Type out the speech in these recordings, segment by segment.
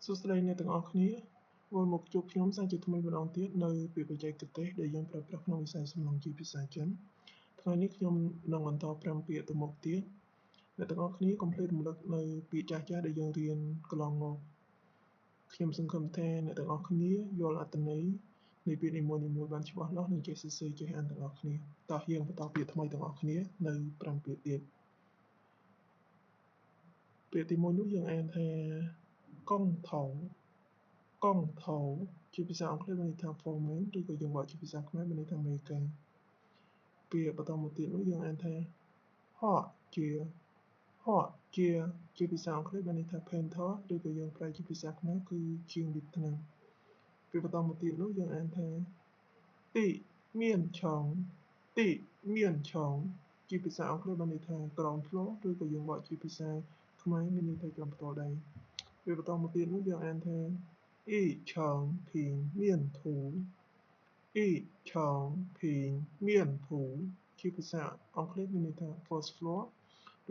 សួស្តីអ្នកទាំងអស់គ្នាវិលមកជួបខ្ញុំសាជាថ្មីម្ដងទៀតនៅពាក្យបច្ចេកទេសដែលយើងប្រើប្រាស់ក្នុងវិស័យសំណង់ជាភាសាចិនថ្ងៃនេះខ្ញុំនឹងបន្ត5ពាក្យទៅមុខទៀតអ្នកទាំងអស់គ្នាកុំភ្លេចរំលឹកនៅពាក្យចាស់ៗដែលយើងរៀនកន្លងមកខ្ញុំសង្ឃឹមថាអ្នកទាំងអស់គ្នាយល់អត្ថន័យនៃពាក្យនីមួយៗបានច្បាស់លាស់និងចេះសរសេរចេះអានទាំងអស់គ្នាតោះយើងបន្តពាក្យថ្មីទាំងអស់គ្នានៅ5ពាក្យទៀតពាក្យទី1នោះយើងអានថាកង់ថងកង់ថងជាភាសាអង់គ្លេសមានន័យថា foreman ឬក៏យើងបកជាភាសាខ្មែរមានន័យថាមេការពាក្យបន្តមកទៀតនោះយើងអានថាហកជាហកជាជាភាសាអង់គ្លេសមានន័យថា painter ឬក៏យើងប្រែជាភាសាខ្មែរគឺជាងលាបថ្នាំពាក្យបន្តមកទៀតនោះយើងអានថាទីមានឆងទីមានឆងជាភាសាអង់គ្លេសមានន័យថា ground floor ឬក៏យើងបកជាភាសាខ្មែរមានន័យថាក្រោមផ្ទាល់ដីពាក្យបន្តមកទៀតនោះយើងអានថា一层平面图一层平面图ជាភាសាអង់គ្លេសមានន័យថា first floor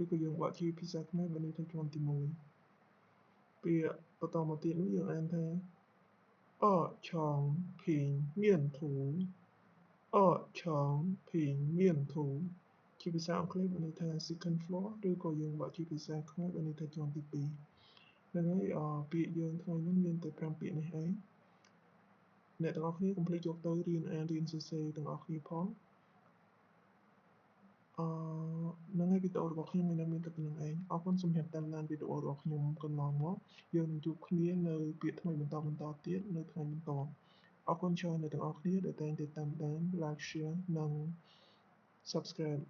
ឬក៏យើងបកជាភាសាខ្មែរមានន័យថាជាន់ទី1ពាក្យបន្តមកទៀតនោះយើងអានថា二层平面图二层平面图ជាភាសាអង់គ្លេសមានន័យថា second floor ឬក៏យើងបកជាភាសាខ្មែរមានន័យថាជាន់ទី2ហ្នឹងហើយពាក្យយើងថ្ងៃនេះមានតែ5ពាក្យនេះឯងអ្នកទាំងអស់គ្នាកុំភ្លេចយកទៅរៀនអានរៀនសរសេរទាំងអស់គ្នាផងអឺហ្នឹងហើយវីដេអូរបស់ខ្ញុំនៅមានតែប៉ុណ្្នឹងឯងអរគុណសម្រាប់តាមដានវីដេអូរបស់ខ្ញុំកន្លងមកយើងនឹងជួបគ្នានៅពាក្យថ្មីបន្តបន្តទៀតនៅថ្ងៃបន្តអរគុណច្រើនអ្នកទាំងអស់គ្នាដែលតែងតែតាមដាន like share និង subscribe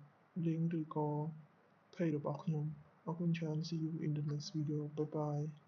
link ឬក៏ page របស់ខ្ញុំអរគុណច្រើន See you in the next video. Bye bye.